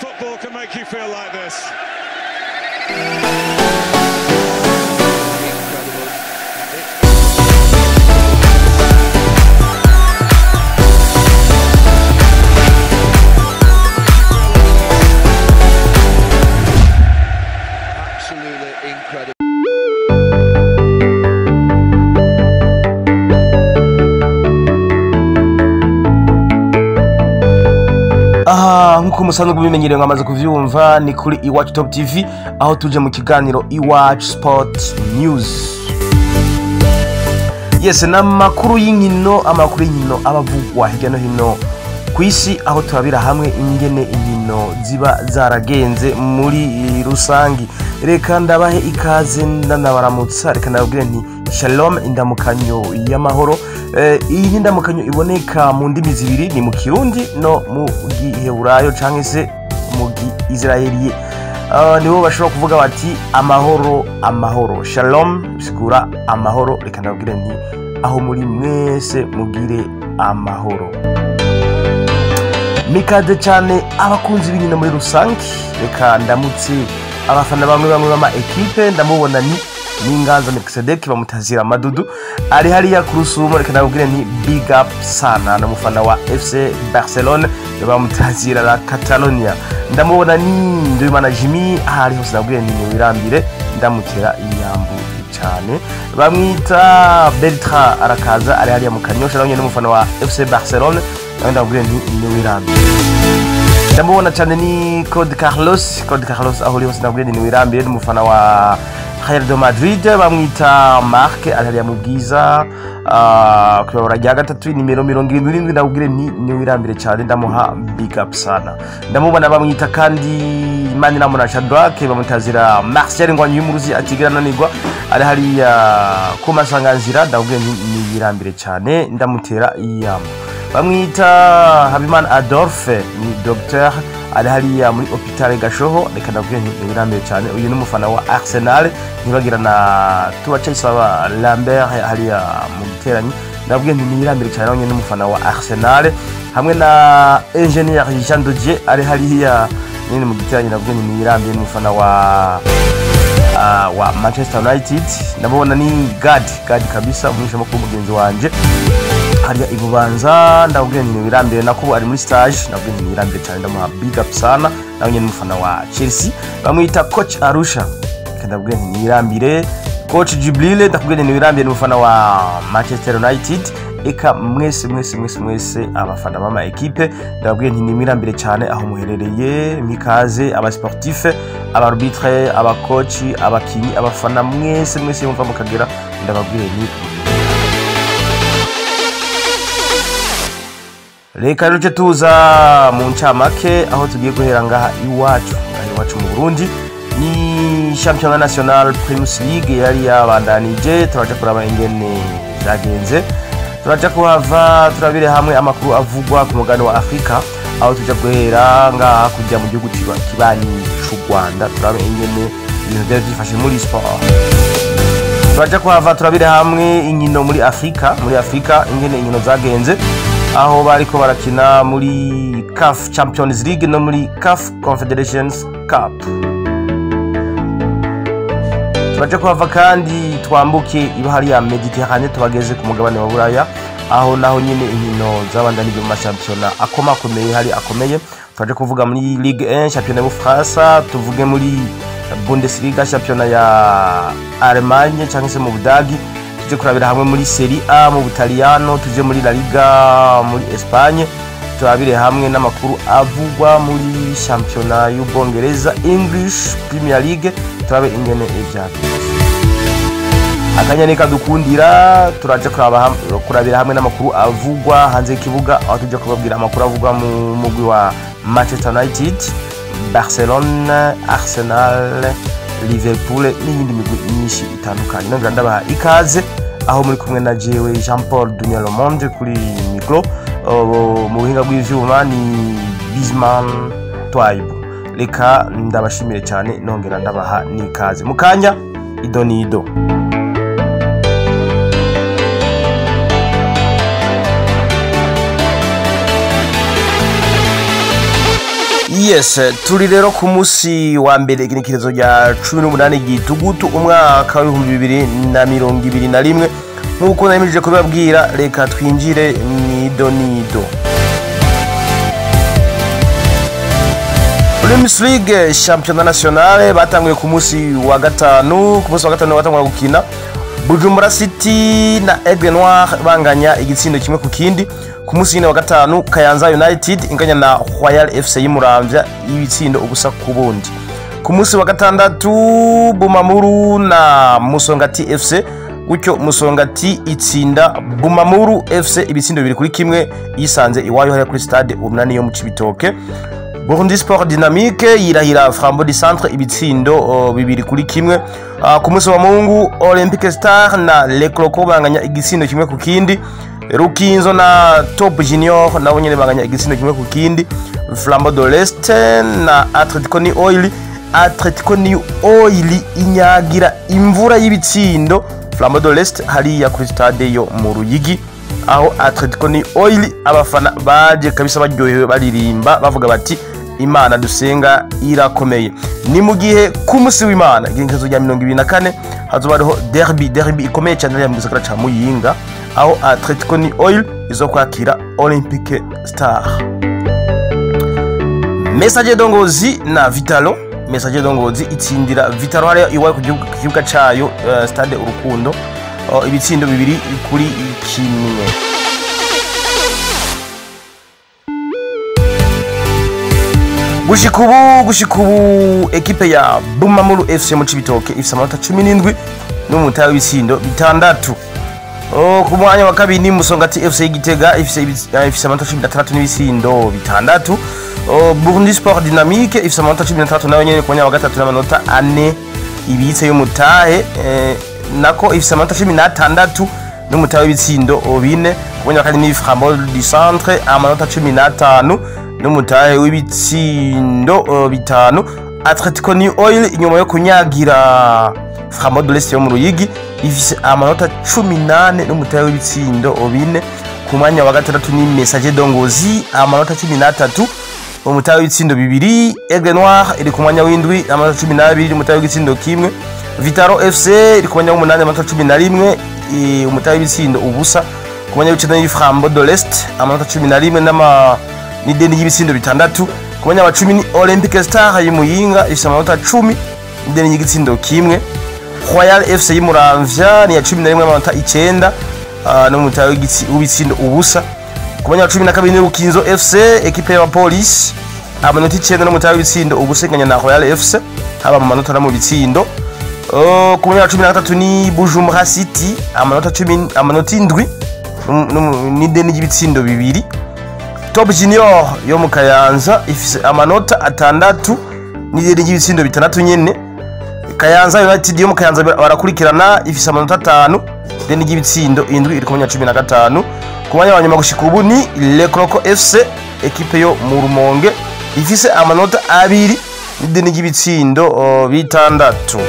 football can make you feel like this. Absolutely incredible. Aha, nkuko musanzwe mubimenyereye, mwamaze kuvyumva, ni kuri Iwacu Top TV, aho tuje mu kiganiro Iwacu Sport News. Yes, n'amakuru y'inkino, amakuru y'inkino abavugwa hirya no hino ku isi, aho turabira hamwe ingene inkino ziba zaragenze muri rusangi. Reka ndabahe ikaze, ndanabaramutsa. Reka ndababwire nti shalom, indamukanyo y'amahoro. Iyi ni indamukanyo iboneka mu ndimi zibiri, ni mu Kirundi no mu Giheburayo canke se mu Giisraeliye. Nibo bashobora kuvuga bati amahoro, amahoro. Shalom bisigura amahoro. Reka ndababwire nti aho muri mwese mugire amahoro. Mikaze cyane abakunzi b'inkino muri rusange. Reka ndamutse abafana bamwe bamwe b'ama ekipe. Ndamubona ni n'Inganza Melkisedek, bamutazira Madudu, ari hariya ku Rusumo. Reka ndababwire nti big up sana, n'umufana wa FC Barcelone, bamutazira la Catalonia. Ndamubona ni Nduwimana Jimmy, aho ari hose ndababwire nti niwirambire, ndamutera iyambu cyane. Bamwita Bertrand Arakaza, ari hariya mu Kanyosha, nawe nyene n'umufana wa FC Barcelone, nawe ndababwire nti niwirambire. Ndamubona cyane ni Claude Carlos. Claude Carlos, aho uri hose ndababwire nti niwirambire, n'umufana wa Real de Madrid. Bamwita Marc, ari hariya mu Bwiza, kw'ibarabara rya gatatu, nimero 77. Ndababwire nti niwirambire cyane, ndamuha big up sana. Ndamubona bamwita kandi Manirambona Shadrack, bamutazira Martial Ngwanyi y'umuruzi atigira ananirwa, ari hariya ku Masanganzira. Ndababwire nti niwirambire cyane, ndamutera iyambo. Bamwita Habimana Adolphe, ni docteur, ari hariya muri hôpital Gashoho. Reka ndabwire nti niwirambire cyane, uyu ni umufana wa Arsenal. Ntibagira na Tubacayisaba Lambert hariya mu Giteranyi, ndabwire nti niwirambire cyane, nawe nyene n'umufana wa Arsenal, hamwe na Ingénieur Jean de Dieu ari hariya nyene mu Giteranyi. Ndabwire nti niwirambire, n'umufana wa Manchester United. Ndamubona ni Gad Gad kabisa, umumenyeshamakuru mugenzi wanje hariya ibubanza. Ndabwire nti niwirambire, nako ari muri stage. Ndabwire nti niwirambire cyane, ndamuha big up sana, nawe nyene n'umufana wa Chelsea. Bamwita Coach Arusha, ndabwire nti niwirambire. Coach Jibril, ndakubwire nti niwirambire, n'umufana wa Manchester United. Eka mwese mwese mwese mwese abafana b'ama ekipe, ndababwire nti nimwirambire cyane aho muherereye. Mikaze aba sportif, aba arbitre, aba coach, abakinyi, abafana, mwese mwese mumva mukagera, ndababwire nti reka rero tuza mu ncamake, aho tugiye guhera ngaha iwacu, ngaha iwacu mu Burundi. Ni Championnat National Primus League yari yabandanije, turaja kuraba ingene vyagenze. Turaja kuhava turabire hamwe amakuru avugwa ku mugabane wa Afrika, aho tuja guhera ngaha kujya mu gihugu kibanyi c'u Rwanda, turabe ingene ibintu vyari vyifashe muri sport. Turaja kuhava turabire hamwe inkino muri Afrika, muri Afrika ingene inkino zagenze, aho bariko barakina muri CAF Champions League no muri CAF Confederations Cup. Turaja kuhava kandi twambuke ibahari ya Mediterane, tubageze ku mugabane wa Buraya, aho naho nyine inkino zabandanije mu mashampiyona akomakomeye hari akomeye. Turaja kuvuga muri Ligue 1, championnat y'Ubufaransa, tuvuge muri Bundesliga, championnat ya Allemagne cyangwa se mu Budagi, tuje kurabira hamwe muri Serie A mu Butaliyano, tuje muri La Liga muri Espagne, turabire hamwe n'amakuru avugwa muri championnat y'Ubwongereza, English Premier League, turabe ingene ivyagenze. Akanya ni kadukundira, turaja kurabira hamwe n'amakuru avugwa hanze y'ikibuga, aho tujya kubabwira amakuru avugwa mu mugwi wa Manchester United, Barcelone, Arsenal, Liverpool n'iyindi migwi myinshi itandukanye. Nongera ndabaha ikaze, aho muri kumwe na jewe Jean Paul Dunia Le Monde kuri micro, mu buhinga bw'ivyuma ni Bisman Twaibu. Reka ndabashimire cyane, nongera ndabaha n'ikaze. Mu kanya ido nido. Yes, turi rero ku munsi wa mbere, igenekerezo rya 18 Gitugutu, umwaka wa 2021. Nk'uko nayemeje kubibabwira, reka twinjire mw'idonido. Primus League, Championnat National, batanguye ku munsi wa gatanu. Ku munsi wa gatanu batangura gukina, Bujumbura City na Aigle Noir banganya igitsindo kimwe ku kindi. Ku munsi nyine wa gatanu, Kayanza United inganya na Royal FC y'Imuramvya ibitsindo ubusa ku bundi. Ku munsi wa gatandatu, Bumamuru na Musongati FC, gutyo Musongati itsinda Bumamuru FC ibitsindo 2-1, yisanze iwayo hariya kuri Stade Urunani yo mu Cibitoke. Burundi Sport Dynamique yirahira Flambeau du Centre ibitsindo 2-1. Ku munsi wa Mungu, Olympique Star na Le Croco banganya igitsindo kimwe ku kindi. Rukinzo na Top Junior nabo nyene banganya igitsindo kimwe ku kindi. Flambeau de l'Est na Atletico New Oil, Atletico New Oil inyagira imvura y'ibitsindo Flambeau de l'Est hariya kuri stade yo mu Ruyigi, aho Atletico New Oil abafana baje kabisa baryohewe, baririmba bavuga bati: "Imana dusenga irakomeye." Ni mu gihe ku munsi w'Imana, igenekerezo rya 24, hazoba hariho derby, derby ikomeye cyane hariya mu gisagara ca Muyinga, aho Atletico New Oil izo kwakira Olympique Star. Messager de Ngozi na Vitalo, Messager de Ngozi itsindira Vitalo hariya iwayo ku kibuga cayo, Stade Urukundo, ibitsindo 2-1. Gushika ubu ekipe ya Bumamuru FC mu Cibitoke ifise amanota 17 n'umutahe w'ibitsindo bitandatu. Ku mwanya wa kabiri ni Musongati FC y'Igitega, ifise amanota 16 n'ibitsindo bitandatu. Burundi Sport Dynamique ifise amanota 16 nayo nyene ku mwanya wa gatatu n'amanota ane ibitse y'umutahe, nako ifise amanota 16 n'umutahe w'ibitsindo bine. Ku mwanya wa kane ni Flambeau du Centre, amanota 15 n'umutahe w'ibitsindo bitanu. Atletico New Oil, inyuma yo kunyagira Flambeau de l'Est yo mu Ruyigi, ifise amanota 18 n'umutahe w'ibitsindo bine. Ku mwanya wa gatandatu ni Messager de Ngozi, amanota 13, umutahe w'ibitsindo bibiri. Aigle Noir iri ku mwanya w'indwi, amanota 12, umutahe w'igitsindo kimwe. Vitalo FC iri ku mwanya w'umunani, amanota 11, umutahe w'ibitsindo ubusa. Ku mwanya w'icenda ni Flambeau de l'Est, amanota 11 n'ama n'ideni y'ibitsindo bitandatu. Ku mwanya wa 10 ni Olympique Star y'Imuyinga, ifise amanota 10, ideni y'igitsindo kimwe. Royal FC y'Imuramvya ni ya 11, amanota 9, n'umutahe w'ibitsindo ubusa. Ku mwanya wa 12 ni Rukinzo FC, ekipe y'abapolisi, amanota 9 n'umutahe w'ibitsindo ubusa, inganya na Royal FC haba mu manota no mu bitsindo. Ku mwanya wa 13 ni Bujumbura City, amanota 10, amanota 7 n'ideni ry'ibitsindo bibiri. Top Junior yo mu Kayanza ifise amanota 6 n'ideni ry'ibitsindo bitandatu nyene. Kayanza United yo mu Kayanza barakurikirana, ifise amanota 5, ideni ry'ibitsindo 7, iri ku mwanya wa 15. Ku mwanya wa nyuma gushika ubu ni Le Croco FC, ekipe yo mu Rumonge, ifise amanota 2 n'ideni ry'ibitsindo bitandatu.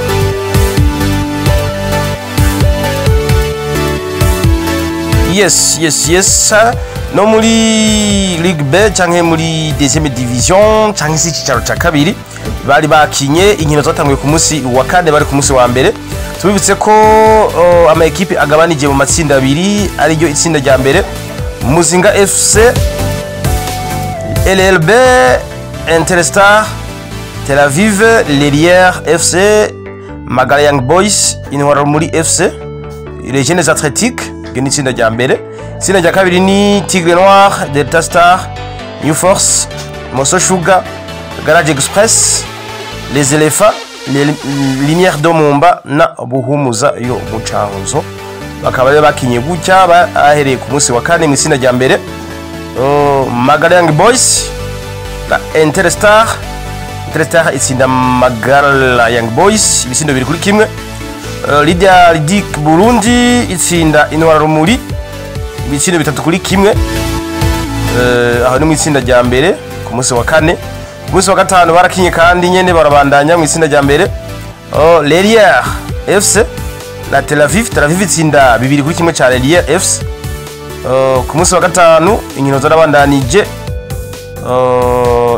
Yes, no muri Ligue B canke muri deuxième division canke se icicaro ca kabiri, bari bakinye inkino zatanguye ku munsi wa kane, bari ku munsi wa mbere. Tubibutse ko ama ekipe agabanije mu matsinda abiri, ariryo itsinda rya mbere: Muzinga FC, LLB, Interstar, Tel Aviv, Lelière FC, Magara Young Boys, Intwaro muri FC, Les Jeunes Athlétiques. Iryo ni itsinda rya mbere. Itsinda rya kabiri ni Tigre Noir, Delta Star, New Force, Moso Sugar, Garage Express, Les Elephants, Les Lumières de Mumba na Buhumuza yo mu Cankuzo. Bakaba rero bakinye gutya bahereye ku munsi wa kane. Mu itsinda rya mbere, Magara Young Boys na Interstar, Interstar itsinda Magara Young Boys ibitsindo 2-1. Lydia Ludic Burundi itsinda Intwara Rumuri ibitsindo 3-1. Aho ni mu itsinda rya mbere ku munsi wa kane. Ku munsi wa gatanu barakinye kandi nyene, barabandanya mu itsinda rya mbere. Oh, Lelière FC na Tel Aviv, Tel Aviv itsinda 2-1 ca Lelière FC. Ku munsi wa gatanu inkino zarabandanije.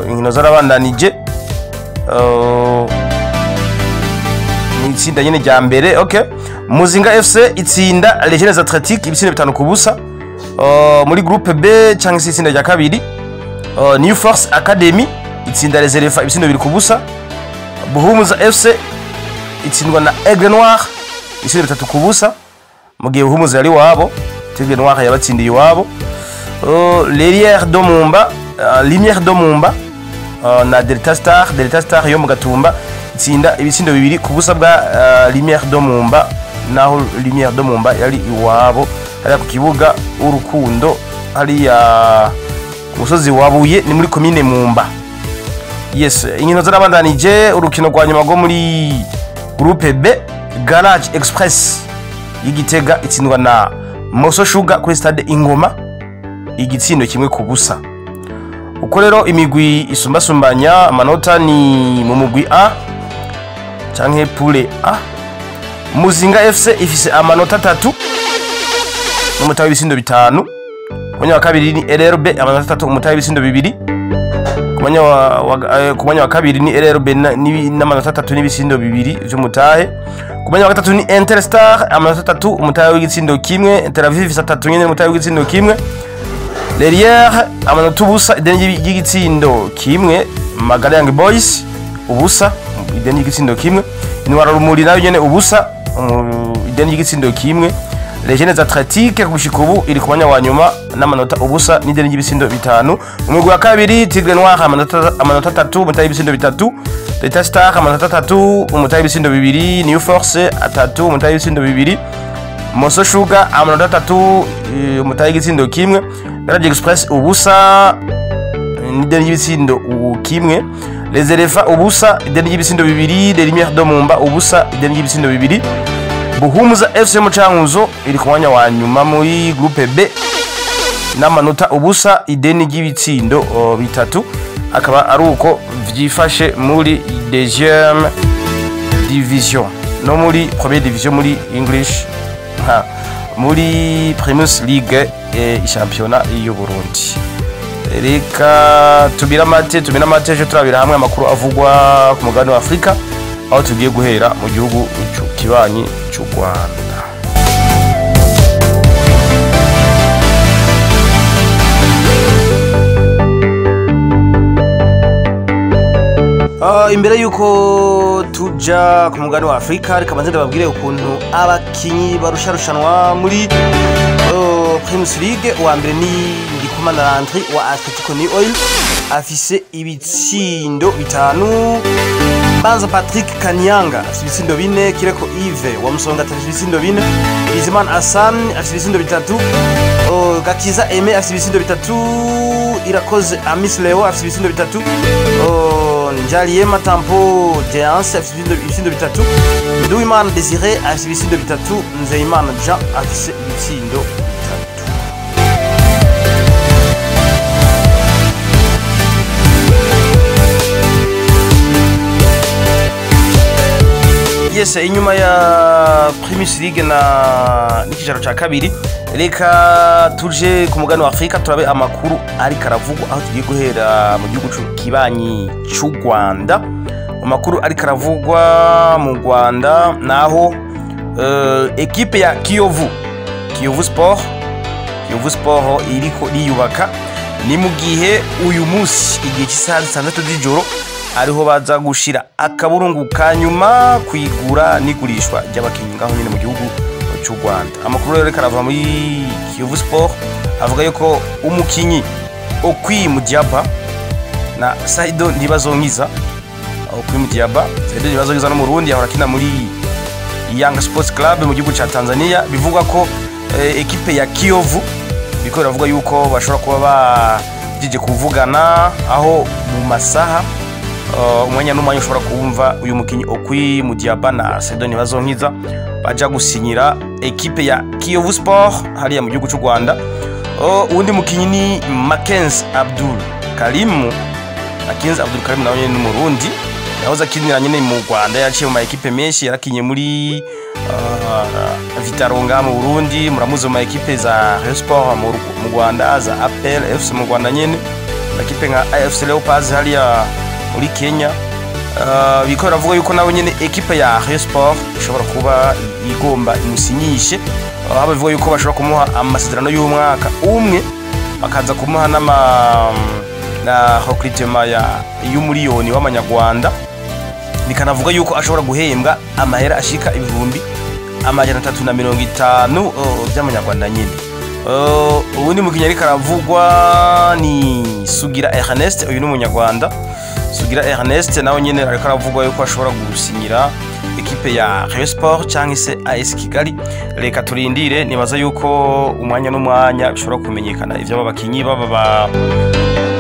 Inkino zarabandanije mu itsinda nyene rya mbere. Okay, Muzinga FC itsinda Les Jeunes Athletiques ibitsindo 5-0. Muri groupe B cyangwa se itsinda rya kabiri, New Force Academy itsinda Les Elephants ibitsindo 2-0. Buhumuza FC itsindwa na Aigle Noir ibitsindo 3-0, mu gihe Buhumuza yari wabo, Aigle Noir yabatsindiye iwabo. Lelière Domumba, Lumière Domumba na Delta Star, Delta Star yo mu Gatumba itsinda ibitsindo 2-0 bwa Lumière Domumba, naho Lumière Domumba yari iwabo hariya ku kibuga Urukundo, hariya ku musozi wabuye, ni muri komine Mumba. Yes, inkino zarabandanije. Urukino rwa nyuma rwo muri groupe B, Garage Express y'Igitega itsindwa na Moso Sugar kuri stade Ingoma igitsindo 1-0. Uko rero imigwi isumbasumbanya amanota ni mu mugwi A canke poule A, Muzinga FC ifise amanota 3 n'umutahe w'ibitsindo 5. Ku mwanya wa kabiri ni LRB, amanota 3, umutahe w'ibitsindo 2. Ku mwanya wa kabiri ni LRB n'amanota 3 n'ibitsindo 2 vy'umutahe. Ku mwanya wa gatatu ni Interstar, amanota 3, umutahe w'igitsindo 1. Tel Aviv ifise 3 nyene, umutahe w'igitsindo 1. Lerrière amanota 0, ideni ry'igitsindo 1. Magara Young Boys 0, ideni ry'igitsindo 1. Intwara Rumuri nayo nyene 0, ideni ry'igitsindo 1. Les Jeunes Athletiques gushika ubu iri ku mwanya wa nyuma n'amanota 0 n'ideni ry'ibitsindo 5. Mu mugwi wa kabiri, Tigre Noir amanota 3, umutahe w'ibitsindo 3. Delta Star amanota 3, umutahe w'ibitsindo 2. New Force 3, umutahe w'ibitsindo 2. Moso Sugar amanota 3, umutahe w'igitsindo 1. Garage Express 0 n'ideni ry'ibitsindo 1. Les Elephants 0, ideni ry'ibitsindo 2. Les Lumières de Mumba 0, ideni ry'ibitsindo 2. Buhumuza FC mu Cankuzo iri ku mwanya wa nyuma muri groupe B n'amanota 0, ideni ry'ibitsindo 3. Akaba ari uko vyifashe muri deuxième division no muri première division muri English, muri Primus League, championnat y'u Burundi. Reka tumire amate ejo turabira hamwe amakuru avugwa ku mugabane wa Afrika, aho tugiye guhera mu gihugu kibanyi cy'u Rwanda. Imbere yuko tuja ku mugabane wa Afrika, reka banze ndababwire ukuntu abakinyi barusharushanwa muri Primus League. Uwa mbere ni Ndikumana Landry wa Atletico New Oil, afise ibitsindo 5. Banza Patrick Kanyanga afise ibitsindo 4. Kireko Yves wa Musonga afise ibitsindo 4. Bizimana Hassan afise ibitsindo 3. Gakiza Aime afise ibitsindo 3. Irakoze Amis Leo afise ibitsindo 3. Njaliye Matampo Deance afise ibitsindo 3. Nduwimana Desire afise ibitsindo 3. Nzeyimana Jean afise ibitsindo 3. Yes, inyuma ya Primus League na n'ikijaro ca kabiri, reka tuje ku mugabane wa Afrika turabe amakuru ariko aravugwa, aho tugiye guhera mu gihugu kibanyi c'u Rwanda. Amakuru ariko aravugwa mu Rwanda naho ekipe ya Kiyovu Sport, Kiyovu Sport iriko iriyubaka. Ni mu gihe uyu munsi igihe cy'isaha 6 z'ijoro ariho baza gushira akaburungu ka nyuma kwigura n'igurishwa ry'abakinyi ngaho nyine mu gihugu cy'u Rwanda. Amakuru rero karava muri Kiyovu Sport avuga yuko umukinyi Okwi Mudiaba na Saido Ntibazonkiza, Okwi Mudiaba, Saido Ntibazonkiza no mu Burundi ahora akina muri Young Sports Club mu gihugu ca Tanzania. Bivugwa ko ekipe ya Kiyovu biko biravuga yuko bashobora kuba bagiye kuvugana, aho mu masaha umwanya n'umwanya ushobora kumva uyu mukinyi Okwi Mudiaba na Saido Ntibazonkiza baja gusinyira ekipe ya Kiyovu Sport hariya mu gihugu cy'u Rwanda. Uwundi mukinyi ni Mackenzie Abdul Karim. Mackenzie Abdul Karim nawe ni Umurundi, yahoze akinira nyine mu Rwanda, yaciye mu ma ekipe menshi, yarakinye muri Vitaronga mu Burundi, muramuzi mu ma ekipe za Rayon Sport mu Rwanda, za APR FC mu Rwanda nyene. Ekipe nka AFC Leopards hariya muri Kenya. Biko biravuga yuko nawe nyene ekipe ya Rayon Sport ishobora kuba igomba imusinyishe, aho bavuga yuko bashobora kumuha amasezerano y'umwaka umwe, bakaza kumuha n'ama na recrutement ya y'umuriyoni w'amanyarwanda. Bikanavuga yuko ashobora guhembwa amahera ashika 350,000 by'amanyarwanda nyine. Ubundi mukinnyi ariko aravugwa ni Sugira Ernest. Uyu ni umunyarwanda Sugira Ernest, nawe nyine ariko aravugwa yuko ashobora gusinyira ekipe ya Rayon Sport cyangwa se AS Kigali. Reka turindire, nibaza yuko umwanya n'umwanya bishobora kumenyekana ivyo aba bakinyi baba ba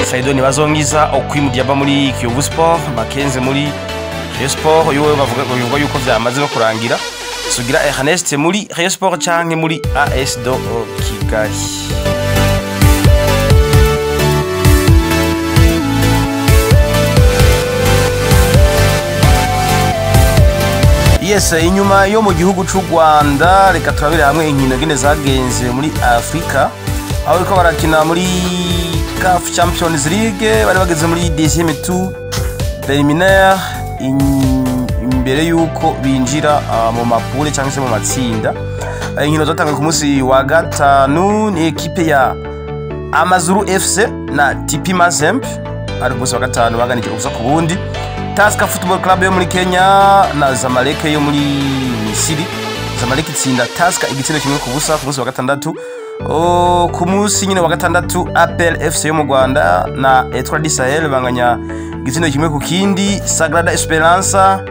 Saido Ntibazongiza, Okwi Diaba muri Kiyovu Sport, Makenze muri Rayon Sport, yowe bavuga yuko vyamaze no kurangira. Sugira Ernest muri Rayon Sport canke muri AS do Kigali. Yes, inyuma yo mu gihugu c'u Rwanda, reka turabire hamwe inkino ngene zagenze muri Afrika, aho bariko barakina muri CAF Champions League. Bari bageze muri deuxième tour préliminaire imbere yuko binjira mu ma poules cyangwa se mu matsinda. Inkino zatanguye ku munsi wa gatanu ni ekipe ya Amazuru FC na TP Mazembe, ari ku munsi wa gatanu baganije 1-0. Tusker Football Club yo muri Kenya na Zamalek yo muri Misiri. Zamalek itsinda Tusker igitsindo 1-0 ku munsi wa gatandatu. Ku munsi nyine wa gatandatu, APR FC yo mu Rwanda na Etoile du Sahel banganya igitsindo 1-1. Sagrada Esperanza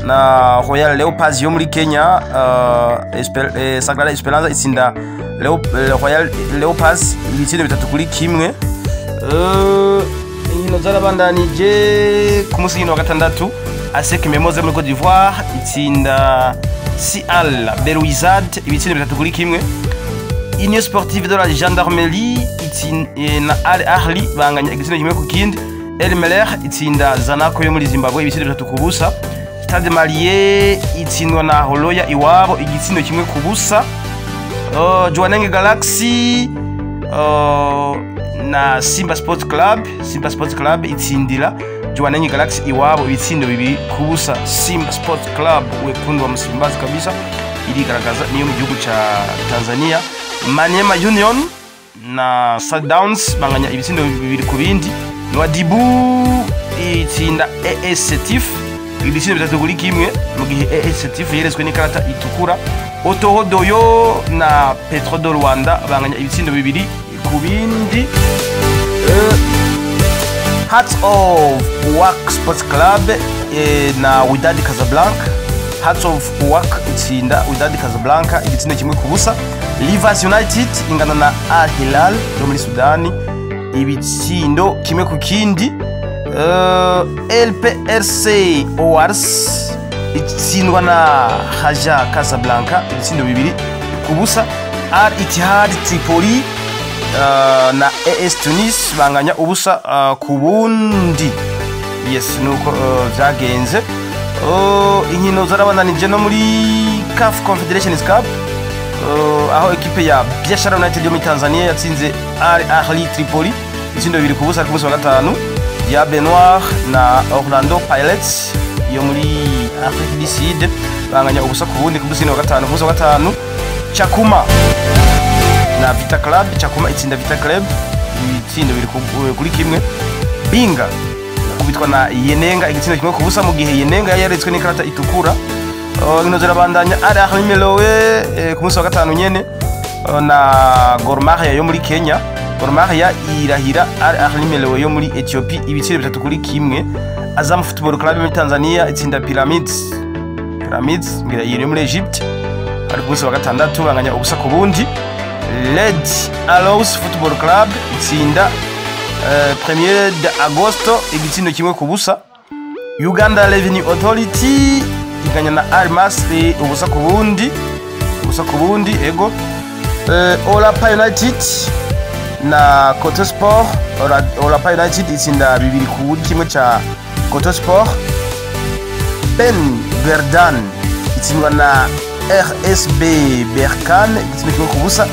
na Royal Leopards yo muri Kenya, Sagrada Esperanza itsinda Royal Leopards ibitsindo 3-1. Inkino zarabandanije ku munsi wa gatandatu, ASEC Mimosas muri Cote d'Ivoire itsinda CR Belouizdad ibitsindo 3-1. Union Sportive de la Gendarmerie na Al Ahly banganya igitsindo 1-1. El Merreikh itsinda Zanaco yo muri Zimbabwe ibitsindo 3-0. Stade Malien itsindwa na Horoya iwabo igitsindo 1-0. Jwaneng Galaxy na Simba Sports Club, Simba Sports Club itsindira Jwaneng Galaxy iwabo ibitsindo 2-0. Simba Sports Club, wekundu wa Msimbazi kabisa, irigaragaza niyo mu gihugu ca Tanzania. Maniema Union na Sundowns banganya ibitsindo 2-2. Nouadhibou itsinda AS Setif ibitsindo 3-1, mu gihe AS Setif yeretswe n'ikarata itukura. Otoho Doyo na Petro do Rwanda banganya ibitsindo 2-2. Hearts of Oak Sports Club na Wydad Casablanca. Hearts of Oak itsinda Wydad Casablanca igitsindo 1-0. Rivers United ingana na Al Hilal yo muri Sudani ibitsindo 1-1. LPRC Oars itsindwa na Raja Casablanca ibitsindo 2-0. Al Ittihad Tripoli na AS Tunis banganya 0-0. Yes, nuko vyagenze. Inkino zarabandanije no muri CAF Confederations Cup, aho ekipe ya Biashara United yo muri Tanzania yatsinze Al Ahly Tripoli ibitsindo 2-0 ku munsi wa gatanu. Diable Noir na Orlando Pirates yo muri Afrique du Sud banganya 0-0 ku munsi wa gatanu. Ku munsi wa gatanu, Chakuma na Vita Club, Chakuma itsinda Vita Club ibitsindo 2-1. Binga kubitwa na Yenenga igitsindo 1-0, mu gihe Yenenga yari yaretswe n'ikarata itukura. Inkino zirabandanya. Al Ahly Melowe ku munsi wa gatanu nyene na Gor Mahia yo muri Kenya. Gor Mahia irahira Al Ahly Melowe yo muri Ethiopia ibitsindo 3-1. Azam Football Club yo muri Tanzania itsinda Pyramids ngira iyo muri Egypt, ari ku munsi wa gatandatu banganya 0-0. Red Arrows Football Club itsinda Premier de Agosto igitsindo 1-0. Uganda Revenue Authority iganya na Al Masry 0-0, 0-0 ego. Orapa United na Coto Sport, Orapa United itsinda 2-1 ca Coto Sport. Ben Berdan itsindwa na RSB Berkane igitsindo 1-0.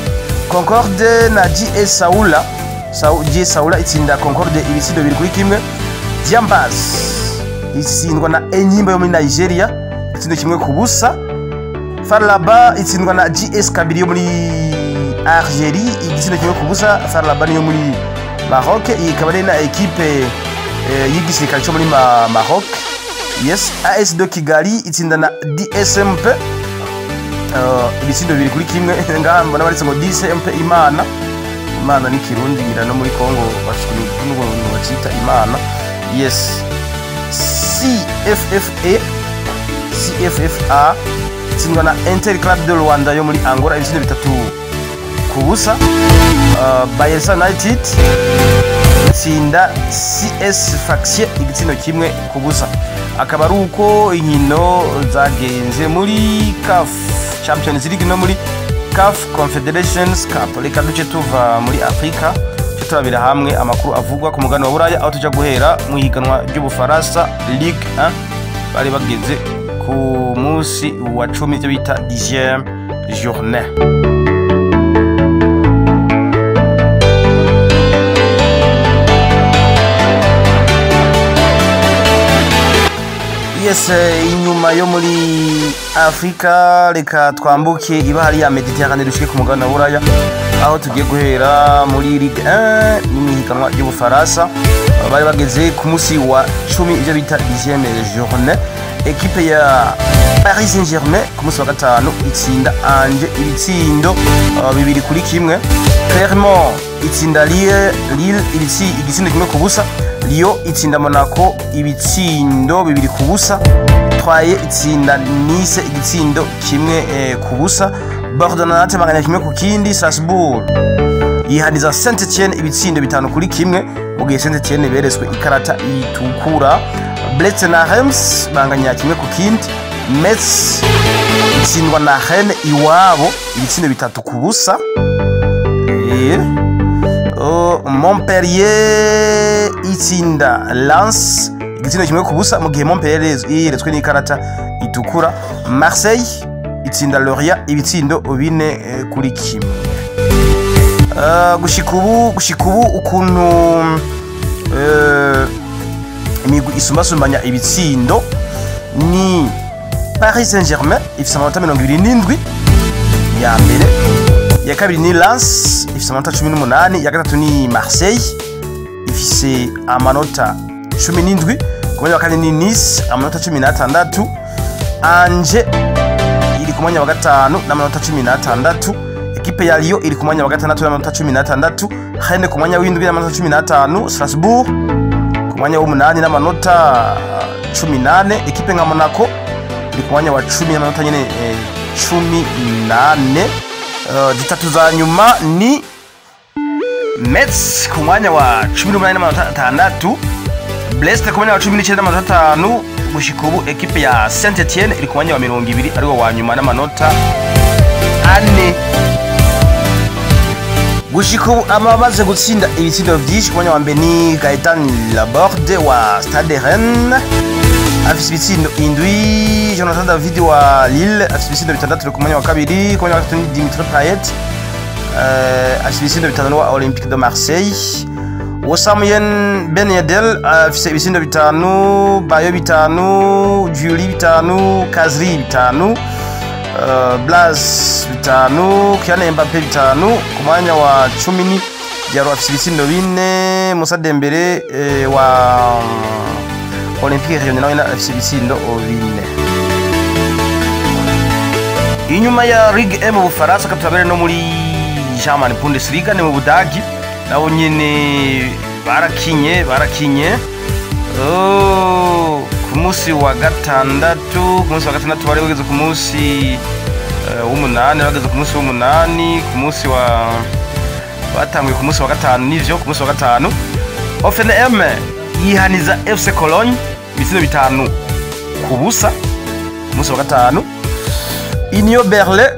Concorde na GS Saoula Saoura itsinda Concorde ibitsindo 2-1. Diambaz itsindwa na Enyimba yo muri Nigeria igitsindo 1-0. Farlaba itsindwa na GS Kabylie yo muri Algerie igitsindo 1-0. Farlaba niyo muri Maroc, iyi ikaba ari na ekipe y'igisirikare cyo muri Maroc. Yes, AS de Kigali itsinda na DSMP ibitsindo 2-1. Ngaha mbona baretse ngo DSMP Imana. Imana ni Kirundi ngira no muri Congo bacita Imana. Yes, CFFA itsindwa na Inter Club de Rwanda yo muri Angola ibitsindo 3-0. Bayelsa United itsinda CS Sfaxien igitsindo 1-0. Akaba ari uko inkino zagenze muri CAF Champions League no muri CAF Confederations Cup. Reka duce tuva muri Afrika turabira hamwe amakuru avugwa ku mugabane wa Buraya, aho tuja guhera mu higanwa ry'Ubufaransa Ligue 1. Bari bageze ku munsi wa 10 ivyo bita 10e journée. Yes, inyuma yo muri Afrika reka twambuke ibahari ya Mediterane dushike ku mugabane wa Buraya, aho tugiye guhera muri Ligue 1 n'imihiganwa y'Ubufaransa. Bari bageze ku munsi wa 10 ivyo bita 10e journée. Ekipe ya Paris Saint-Germain ku munsi wa gatanu itsinda Angers ibitsindo 2-1. Clermont itsinda Lille igitsindo 1-0. Lyon itsinda Monaco ibitsindo 2-0. Troyes itsinda Nice igitsindo 1-0. Bordeaux na Nantes banganya 1-1. Strasbourg yihaniza Saint-Etienne ibitsindo 5-1 mu gihe Saint-Etienne beretswe ikarata itukura. Brest na Reims banganya 1-1. Metz itsindwa na Rennes iwabo ibitsindo 3-0. Montpellier itsinda Lens igitsindo 1-0 mu gihe Montpellier yeretswe n'ikarata itukura. Marseille itsinda Lorient ibitsindo 4-1. Gushika ubu ukuntu imigwi isumbasumbanya ibitsindo ni Paris Saint-Germain ifise amanota 27 ya mbere, ya kabiri ni Lens ifise amanota 18, ya gatatu ni Marseille ifise amanota 17, ku mwanya wa kane ni Nice amanota 16, Angers iri ku mwanya wa gatanu n'amanota 16, ekipe ya Lyon iri ku mwanya wa gatandatu n'amanota 16, Rennes ku mwanya w'indwi n'amanota 15, Strasbourg ku mwanya w'umunani n'amanota 18, ekipe nka Monaco iri ku mwanya wa 10 n'amanota nyene 18. Zitatu za nyuma ni Metz ku mwanya wa 18 n'amanota 6, Brest ku mwanya wa 19 n'amanota 5. Gushika ubu ekipe ya Saint-Etienne iri ku mwanya wa 20 ariwo wa nyuma n'amanota 4. Gushika ubu abamaze gutsinda ibitsindo vyinshi ku mwanya wa mbere ni Gaëtan Laborde wa Stade Rennes afise ibitsindo 7, Jonathan David wa Lille afise ibitsindo 6 ku mwanya wa kabiri, ku mwanya wa gatatu ni Dimitri Payet afise ibitsindo 5 wa Olympique de Marseille, Wissam Ben Yedder afise ibitsindo 5, Bayo 5, Julie 5, Kazri 5, Blas 5, Kylian Mbappe 5. Ku mwanya wa 10 ni Diallo afise ibitsindo 4, Moussa Dembélé wa Olympique Lyonnais nawe afise ibitsindo 4. Inyuma ya Ligue 1 mu Bufaransa katurabere no muri German Bundesliga ni mu Budagi nabo nyene barakinye. Ku munsi wa gatandatu bari bageze ku munsi w'umunani, bageze ku munsi w'umunani, ku munsi wa batanguye ku munsi wa gatanu nivyo, ku munsi wa gatanu Hoffenheim yihaniza FC Cologne ibitsindo 5-0 ku munsi wa gatanu. Union Berlin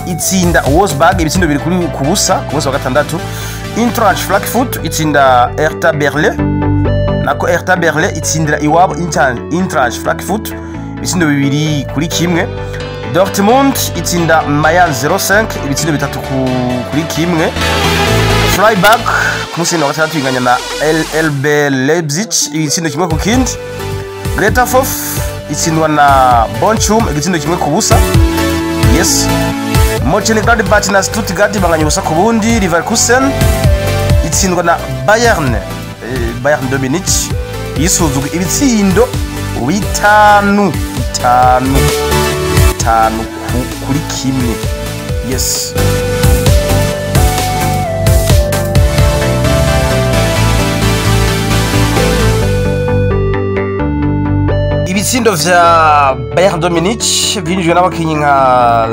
itsinda Wolfsburg ibitsindo 2-0 ku munsi wa gatandatu. Eintracht Frankfurt itsinda Hertha Berlin, nako Hertha Berlin itsindira iwabo Eintracht Frankfurt ibitsindo 2-1. Dortmund itsinda Mainz 05 ibitsindo 3-1. Freiburg ku munsi wa gatandatu inganya na LB Leipzig igitsindo 1-0. Greuther Fürth itsindwa na Bochum igitsindo 1-0. Yes. Mönchengladbach na Stuttgart banganya 0-0. Leverkusen itsindwa na Bayern, Bayern de Munich yisuzuga ibitsindo 5 5 5 kuri kimwe. Yes. Ibitsindo vya Bayern de Munich byinjijwe n'abakinyi nka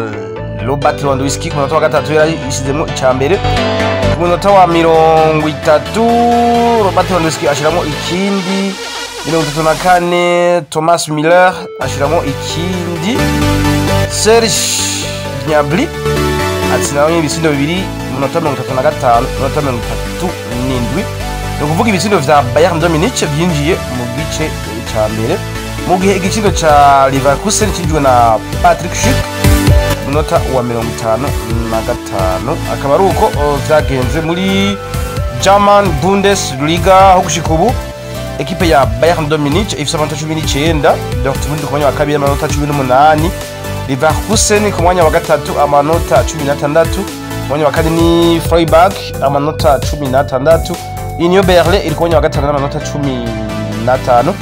Robert Lewandowski ku munota wa 3 yari ishizemo icambere. Ku munota wa 30 Robert Lewandowski ashiramo ikindi, 34 Thomas Müller ashiramo ikindi, Serge Gnabry atsinda ibitsindo 2 mu munota 35 munota 37. Ni ukuvuga ibitsindo vya Bayern de Munich byinjiye mu gice ca mbere, mu gihe igitsindo ca Leverkusen cinjijwe na Patrick Schick munota wa 55. Akaba ari uko vyagenze muri German Bundesliga. Aho gushika ubu ekipe ya Bayern de Munich ifise amanota 19, Dortmund ku mwanya wa kabiri amanota 18, Leverkusen ku mwanya wa gatatu amanota 16, ku mwanya wa kane ni Freiburg amanota 16, Union Berlin iri ku mwanya wa gatanu n'amanota 15,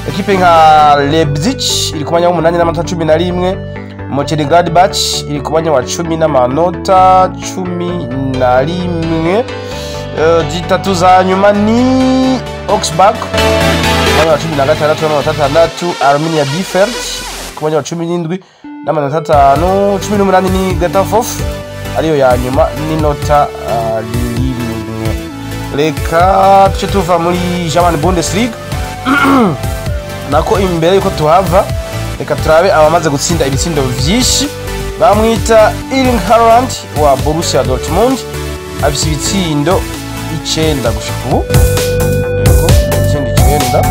ekipe nka Leipzig iri ku mwanya w'umunani n'amanota 11, Mönchengladbach iri ku mwanya wa 10 n'amanota 11. Zitatu za nyuma ni Augsburg ku mwanya wa 16 n'amanota 6, Arminia Bielefeld ku mwanya wa 17 n'amanota 5, 18 ni Greuther Fürth ariyo ya nyuma n'inota 1. Reka tuce tuva muri German Bundesliga nako imbere yuko tuhava reka turabe abamaze gutsinda ibitsindo vyinshi. Bamwita Erling Haaland wa Borussia Dortmund afise ibitsindo 9 gushika ubu. Yego, ibitsindo 9.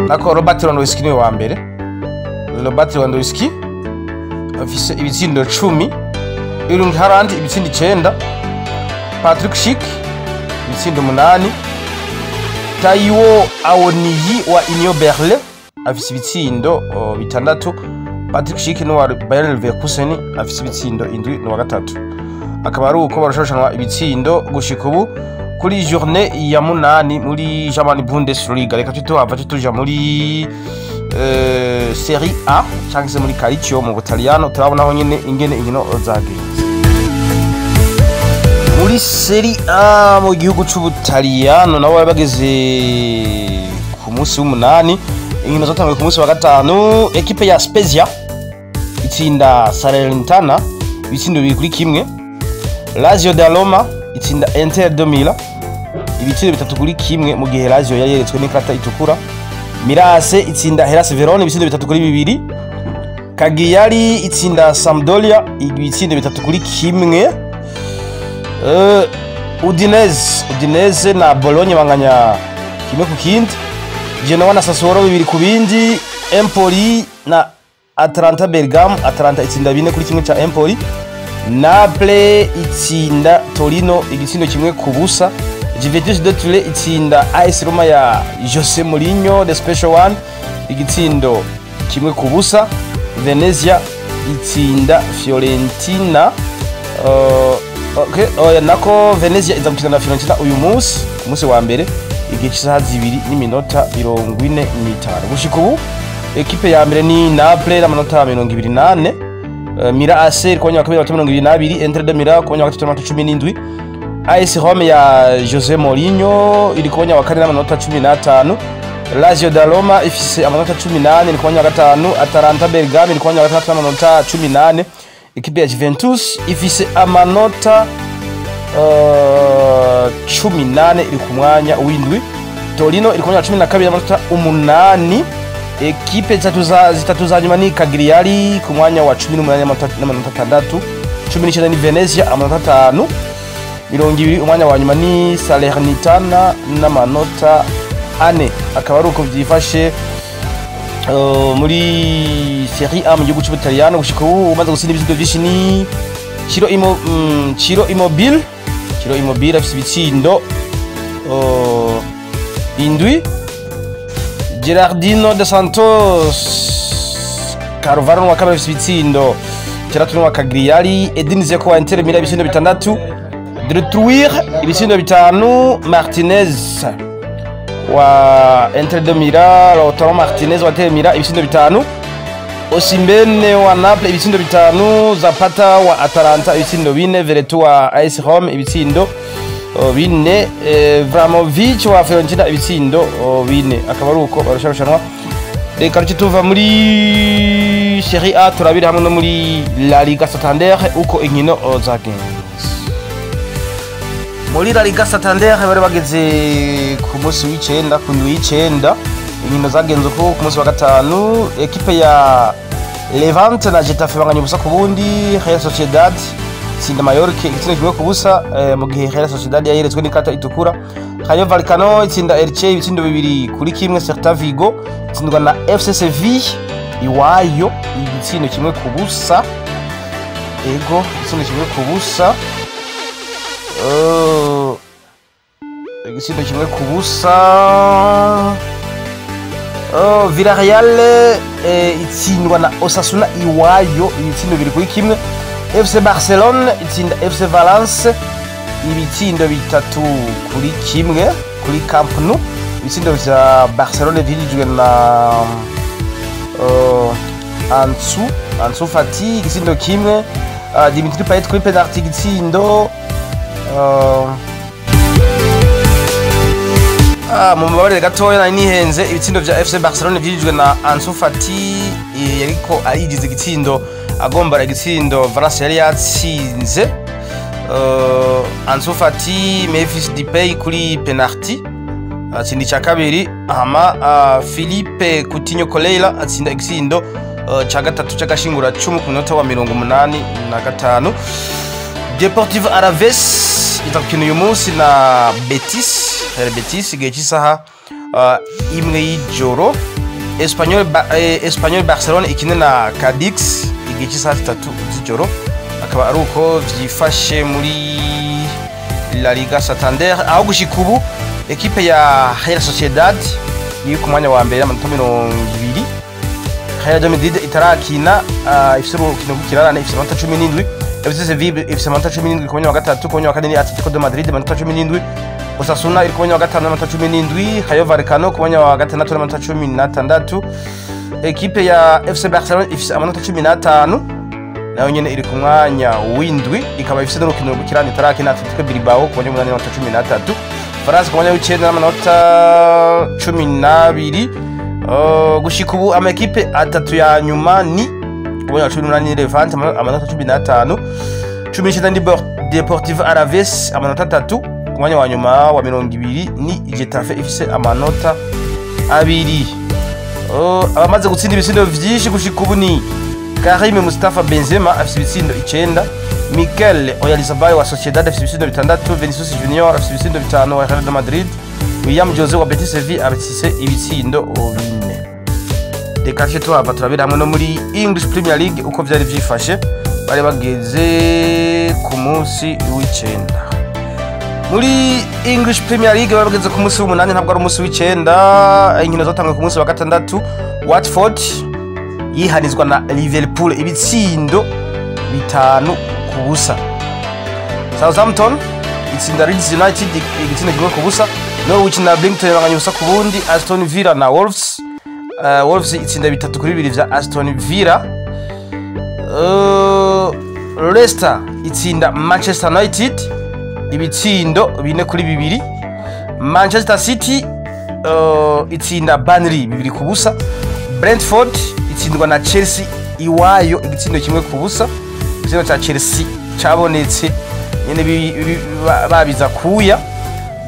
Nako Robert Lewandowski niwe wa mbere. Robert Lewandowski afise ibitsindo 10, Erling Haaland ibitsindo 9, Patrick Schick ibitsindo 8, Taiwo Awoniyi wa Union Berlin afise ibitsindo 6, Patrick Schick n'uwa Bayer Leverkusen afise ibitsindo 7 n'uwa gatatu. Akaba ari uko barashoshanwa ibitsindo gushika ubu kuri journée ya 8 muri German Bundesliga. Reka tuhava tuja muri Serie A cyangwa se muri Calcio mu Butaliyano, turabona aho nyene ingene inkino zagenze. Muri Serie A mu gihugu c'Ubutaliyano nabo bari bageze ku munsi w'umunani, inkino zatanguye ku munsi wa gatanu. Ekipe ya Spezia itsinda Salernitana ibitsindo 2-1, Lazio da Roma itsinda Inter de Milan ibitsindo 3-1 mu gihe Lazio yari yeretswe n'ikarata itukura. Mirase itsinda Hellas Verona ibitsindo 3-2, Cagliari itsinda Sampdoria ibitsindo 3-1, Udinese na Bologna banganya 1-0, Genoa na Sassuolo 2-2, Empoli na Atalanta Bergamo, Atalanta itsinda 4-1 ca Empoli, Naples itsinda Torino igitsindo 1-0, Juventus de Turin itsinda AS Roma ya Jose Mourinho the special one igitsindo 1-0, Venezia itsinda Fiorentina. Okay, nako Venezia iza gukina na Fiorentina uyu munsi ku munsi wa mbere igihe cy'isaha 2:45. Gushika ubu ekipe ya mbere ni Naples n'amanota 24, Milan AC ku mwanya wa kabiri amanota 22, Inter de Milan ku mwanya wa gatatu amanota 17, AS Rome ya Jose Mourinho iri ku mwanya wa kane n'amanota 15, Lazio da Roma ifise amanota 18 iri ku mwanya wa gatanu, Atalanta Bergamo iri ku mwanya wa gatandatu n'amanota 18, ekipe ya Juventus ifise amanota 18 iri ku mwanya w'indwi, Torino iri ku mwanya wa 12 n'amanota 8, ekipe zitatu za nyuma ni Cagliari ku mwanya wa 18 n'amanota 6, 19 ni Venezia amanota 5, 20 umwanya wa nyuma ni Salernitana n'amanota 4. Akaba ari uko byifashe Muri Serie A mu gihugu c'Ubutaliyano, gushika ubu umaze gutsinda ibitsindo vyinshi ni Ciro Immobile. Ciro Immobile afise ibitsindo 7. Gerardino de Santos Carvalho wa kabiri afise ibitsindo 6 n'uwa Cagliari. Edin Dzeko wa Inter Milan ibitsindo 6, De Truir ibitsindo 5, Martinez wa Inter de Milan, Lautaro Martinez wa Inter Milan ibitsindo 5, Osimhen wa Naples ibitsindo 5, Zapata wa Atalanta ibitsindo 4, Veretout wa AS Rome ibitsindo 4, Vlahovic wa Fiorentina ibitsindo 4. Akaba ari uko barusharushanwa. Reka ruce tuva muri Serie A, turabira hamwe no muri La Liga Santander uko inkino zagenze. Muri La Liga Santander bari bageze ku munsi w'icenda, ku ndwi y'icenda. Inkino zagenze uko: ku munsi wa gatanu, ekipe ya Levante na Getafe banganya 0-0. Real Sociedad itsinda Mallorca igitsindo 1-0, mu gihe Real Sociedad yayeretswe n'ikarata itukura. Rayo Vallecano itsinda Elche ibitsindo 2-1. Celta Vigo itsindwa na FC Seville iwayo igitsindo 1-0. Ego, igitsindo 1-0. Igitsindo 1-0. Oh, Villarreal itsindwa na Osasuna iwayo ibitsindo 2-1. FC Barcelone itsinda FC Valence ibitsindo 3-1 kuri Camp Nou. Ibitsindo vya Barcelone vyinjijwe na Ansu Fati igitsindo 1, Dimitri Payet kuri penalty igitsindo. Mu mabarire gatoya nari nihenze. Ibitsindo vya FC Barcelone vyinjijwe na Ansu Fati, yariko arigize igitsindo, agombara igitsindo Valence yari yatsinze. Ansu Fati, Memphis Depay kuri penalty atsinda icya kabiri, hama Philippe Coutinho Koleila atsinda igitsindo ca gatatu c'agashingura cumu ku munota wa 85. Deportivo Alaves iza gukina uyu munsi na Betis, Real Betis, igihe cy'isaha 1 y'ijoro. Espanyol Barcelone ikine na Cadix igihe cy'isaha 3 z'ijoro. Akaba ari uko vyifashe muri La Liga Santander, aho gushika ubu ekipe ya Real Sociedad iri ku mwanya wa mbere amanota 20. Real Madrid itarakina, ifise urukino rw'ikirarane, ifise amanota 17. FC Sevilla ifise amanota 17 ku mwanya wa gatatu. Ku mwanya wa kane ni Atletico de Madrid, amanota 17. Osasuna iri ku mwanya wa gatanu n'amanota 17. Rayo Vallecano ku mwanya wa gatandatu n'amanota 16. Ekipe ya FC Barcelone ifise amanota 15, nayo nyene iri ku mwanya w'indwi, ikaba ifise n'urukino rw'ikirarane itarakina. Atletico Bilbao ku mwanya w'umunani n'amanota 13. Valence ku mwanya w'icenda n'amanota 12. Gushika ubu amakipe atatu ya nyuma ni: ku mwanya wa 18 Levante, amanota 15; 19 ni Deportivo Alaves, amanota 3; ku mwanya wa nyuma wa 20 ni Getafe ifise amanota 2. Abamaze gutsinda ibitsindo vyinshi gushika ubu ni Karim Mustafa Benzema afise ibitsindo 9, Mikel Oyarzabal wa Sociedad afise ibitsindo 6, Vinicius Junior afise ibitsindo 5 wa Real Madrid, William Jose wa Betis Sevilla afise ibitsindo 4. Reka tuce tuhava turabira hamwe no muri English Premier League uko vyari vyifashe, bari bageze ku munsi w'icenda. Muri English Premier League bari bageze ku munsi w'umunani, ntabwo ari umunsi w'icenda. Inkino zatanguye ku munsi wa gatandatu. Watford yihanizwa na Liverpool ibitsindo 5-0. Southampton itsinda Leeds United igitsindo 1-0. Norwich na Brighton banganya 0-0. Aston Villa na Wolves, Wolves itsinda 3-2 vya Aston Villa. Leicester itsinda Manchester United ibitsindo 4-2. Manchester City itsinda Burnley 2-0. Brentford itsindwa na Chelsea iwayo igitsindo 1-0. Igitsindo ca Chelsea cabonetse nyene babiza kuya.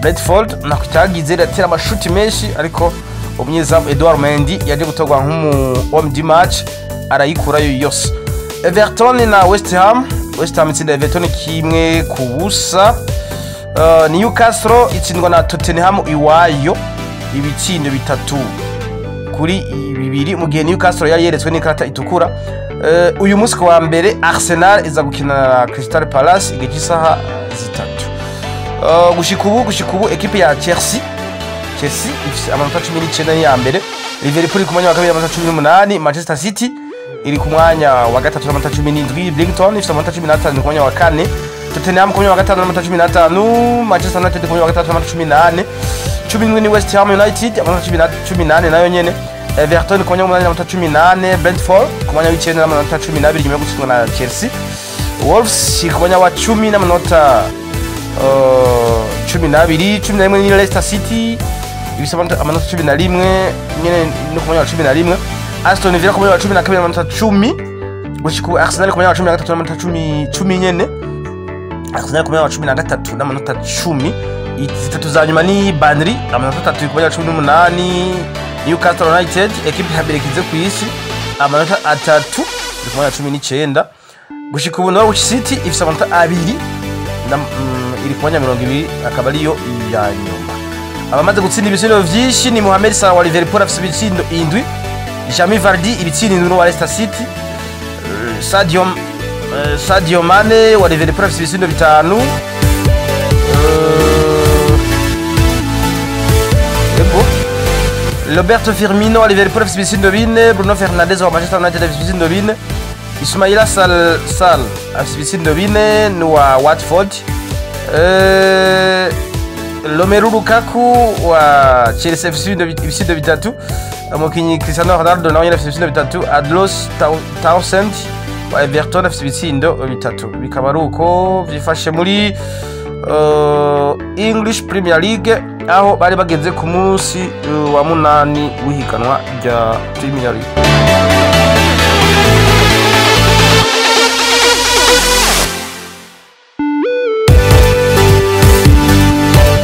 Brentford nako cyagize, iratera amashuti menshi, ariko umunyezamu Edouard Mendy yaje gutorwa nk'umu homme du match, arayikurayo yose. Everton na West Ham, West Ham itsinda Everton 1-0. Newcastle itsindwa na Tottenham iwayo ibitsindo 3 kuri 2, mu gihe Newcastle yari yeretswe n'ikarata itukura. Uyu munsi ku wa mbere Arsenal iza gukina na Crystal Palace igihe cy'isaha 3. Gushika ubu ekipe ya Chelsea ifise amanota 19, ni ya mbere. Liverpool iri ku mwanya wa kabiri, amanota 18. Manchester City iri ku mwanya wa gatatu n'amanota 17. Brighton ifise amanota 15 ku mwanya wa kane. Tottenham ku mwanya wa gatanu n'amanota 15. Manchester United ku mwanya wa gatandatu n'amanota 18. 17 ni West Ham United, amanota 18 nayo nyene. Everton ku mwanya w'umunani n'amanota 18. Brentford ku mwanya w'icenda n'amanota 12 nyuma yo gutsindwa na Chelsea. Wolves ku mwanya wa 10 n'amanota 12. 11 ni Leicester City, ifise amanota 11 nyene, no ku mwanya wa 11. Aston Villa ku mwanya wa 12 n'amanota 10. Gushika ubu Arsenal ku mwanya wa 13 n'amanota 10 nyene. Arsenal ku mwanya wa 13 n'amanota 10. Zitatu za nyuma ni Burnley, amanota 3, ku mwanya wa 18. Newcastle United, ekipe ya mbere ikize ku isi, amanota 3, iri ku mwanya wa 19. Gushika ubu Norwich City ifise amanota 2 iri ku mwanya 20, akaba ariyo iya nyuma. Abamaze gutsinda ibitsindo vyinshi ni Mohamed Salah wa Liverpool, afise ibitsindo 7. Jamie Vardy ibitsindo 7 wa Leicester City. Sadio Mane wa Liverpool afise ibitsindo 5. Yego. Roberto Firmino wa Liverpool afise ibitsindo 4. Bruno Fernandes wa Manchester United afise ibitsindo 4. Ismaila Sall afise ibitsindo 4, ni wa Watford. Romelu Lukaku wa Chelsea afise ibitsindo 3. Umukinyi Cristiano Ronaldo nawe nyene afise ibitsindo 3. Andros Townsend wa Everton afise ibitsindo 3. Bikaba ari uko vyifashe muri English Premier League, aho bari bageze ku munsi wa munani w'ihiganwa rya Premier League.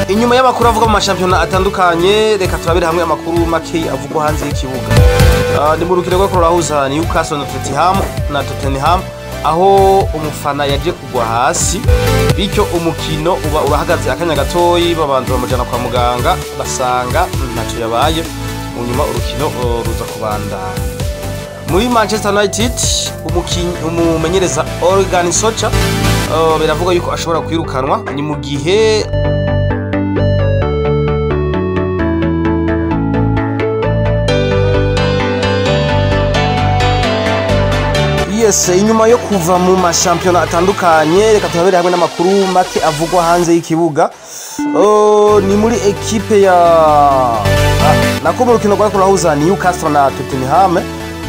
Inyuma y'amakuru avuga mu mashampiyona atandukanye, reka turabire hamwe amakuru make avugwa hanze y'ikibuga. Ni mu rukino rwo rurahuza Newcastle na Tottenham, aho umufana yaje kugwa hasi, bityo umukino uba urahagaze akanya gatoyi, babanza bamujana kwa muganga, basanga ntacyo yabaye. Mu nyuma urukino ruza kubandanya. Muri Manchester United, umukinyi umumenyereza Ole Gunnar Solskjaer biravuga yuko ashobora kwirukanwa. Ni mu gihe yes, inyuma yo kuva mu mashampiyona atandukanye, reka turabere hamwe n'amakuru make avugwa hanze y'ikibuga. Oh, ni muri ekipe ya nako mu rukino rwariko rurahuza Newcastle na Tottenham,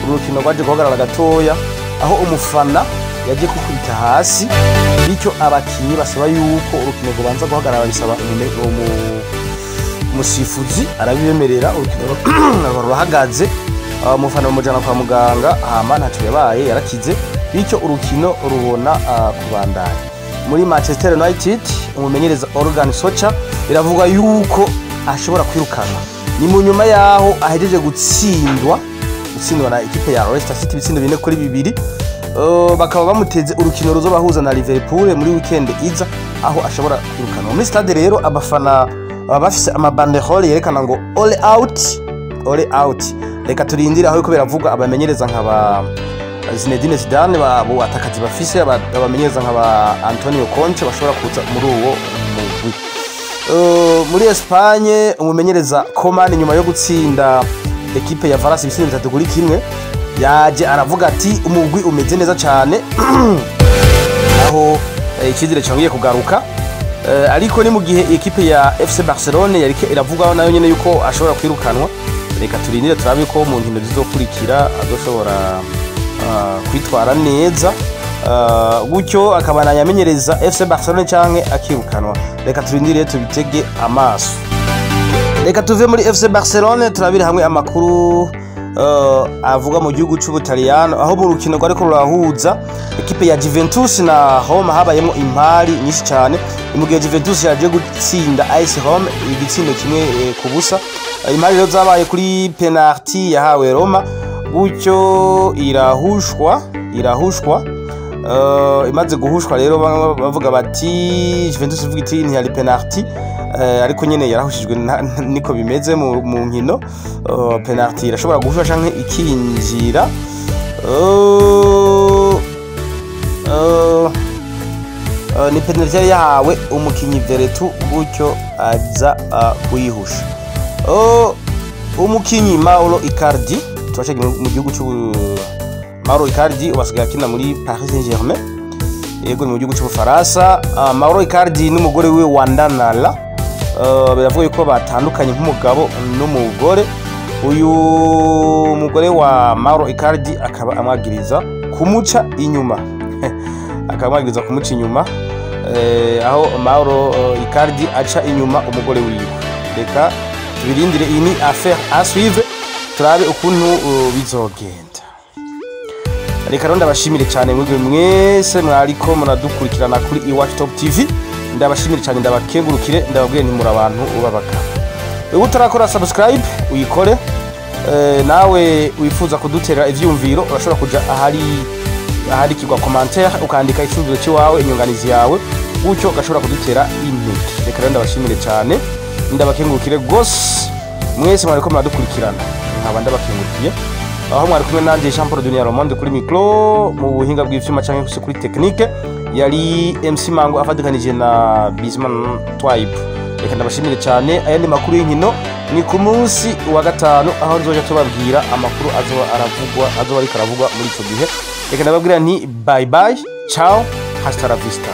urukino rwaje guhagarara gatoya aho umufana yagiye kukubita hasi, bityo abakinyi basaba yuko urukino rubanza guhagarara. Bisaba umusifuzi arabibemerera, urukino rurahagaze. Umufana bamujana kwa muganga, hama ntacyo yabaye, yarakize, bityo urukino rubona kubandanya. Muri Manchester United, umumenyereza Ole Gunnar Solskjaer biravugwa yuko ashobora kwirukanwa. Ni mu nyuma yaho ahejeje gutsindwa na ekipe ya Leicester City ibitsindo 4-2. Bakaba bamuteze urukino ruzobahuza na Liverpool muri weekend iza, aho ashobora kwirukanwa. Muri stade rero abafana baba bafise amabanderole yerekana ngo "Ole out, Ole out". Reka turindire aho yuko biravugwa abamenyereza nk'aba Zinedine Zidane babo atakazi bafise, abamenyereza nk'aba Antonio Conte bashobora kuza muri uwo mugwi. Muri Espagne, umumenyereza Koeman, nyuma yo gutsinda ekipe ya Valence ibitsindo 3-1, yaje aravuga ati umugwi umeze neza cyane, aho icyizere cyongeye kugaruka. Ariko ni mu gihe ekipe ya FC Barcelone yariko iravugaho nayo nyene yuko ashobora kwirukanwa. Reka turindire turabe ko mu nkino zizokurikira azoshobora kwitwara neza, gutyo akabandanya amenyereza FC Barcelone canke akirukanwa. Reka turindire tubitege amaso. Reka tuve muri FC Barcelone, turabire hamwe amakuru avuga mu gihugu c'Ubutaliyano, aho mu rukino rwariko rurahuza ekipe ya Juventus na Roma habayemo impari nyinshi cyane. Ni mu gihe Juventus yaje gutsinda AS Rome igitsindo 1-0. Impari rero zabaye kuri penalty yahawe Roma, gutyo irahushwa. Imaze guhushwa rero, bamwe bavuga bati, Juventus ivuga iti ntiyari penalty. Ariko nyene yarahushijwe, niko bimeze mu nkino. Penalty irashobora guhusha canke ikinjira. Ni penalty yari yahawe umukinyi Veretout, gutyo aza kuyihusha. Umukinyi Mauro Icardi, turashaka mu gihugu cy'u Mauro Icardi wasigaye akina muri Paris Saint-Germain, yego, ni mu gihugu cy'Ubufaransa. Mauro Icardi n'umugore we Wanda Nara, biravuga yuko batandukanye nk'umugabo n'umugore. Uyu mugore wa Mauro Icardi akaba amwagiriza kumuca inyuma, akaba amwagiriza kumuca inyuma, aho Mauro Icardi aca inyuma umugore wiwe. Reka tubirindire, iyi ni affaire à suivre, turabe ukuntu bizogenda. Reka rero ndabashimire cyane mwebwe mwese mwariko muradukurikirana kuri Iwacu Top TV. Ndabashimire cyane, ndabakengurukire, ndababwire nti muri abantu b'abagabo. Ubu utarakora subscribe, uyikore. Nawe wifuza kudutera ivyumviro, urashobora kuja ahari ahandikirwa commentaire, ukandika icyumviro cy'iwawe, inyunganizi yawe, gutyo ugashobora kudutera intege. Reka rero ndabashimire cyane, ndabakengurukire rwose mwese mwariko muradukurikirana, nkaba ndabakengurukiye. Aho mwari kumwe nanjye Jean Paul Dunia Romonde kuri micro, mu buhinga bw'ivyuma canke se kuri technique yari MC Mango afatikanije na Bisman Twibe. Reka ndabashimire cyane. Ayandi makuru y'inkino ni ku munsi wa gatanu, aho nzoja tubabwira amakuru azoba aravugwa, azoba ariko aravugwa muri ico gihe. Reka ndababwira nti bye bye, ciao, hasta la vista.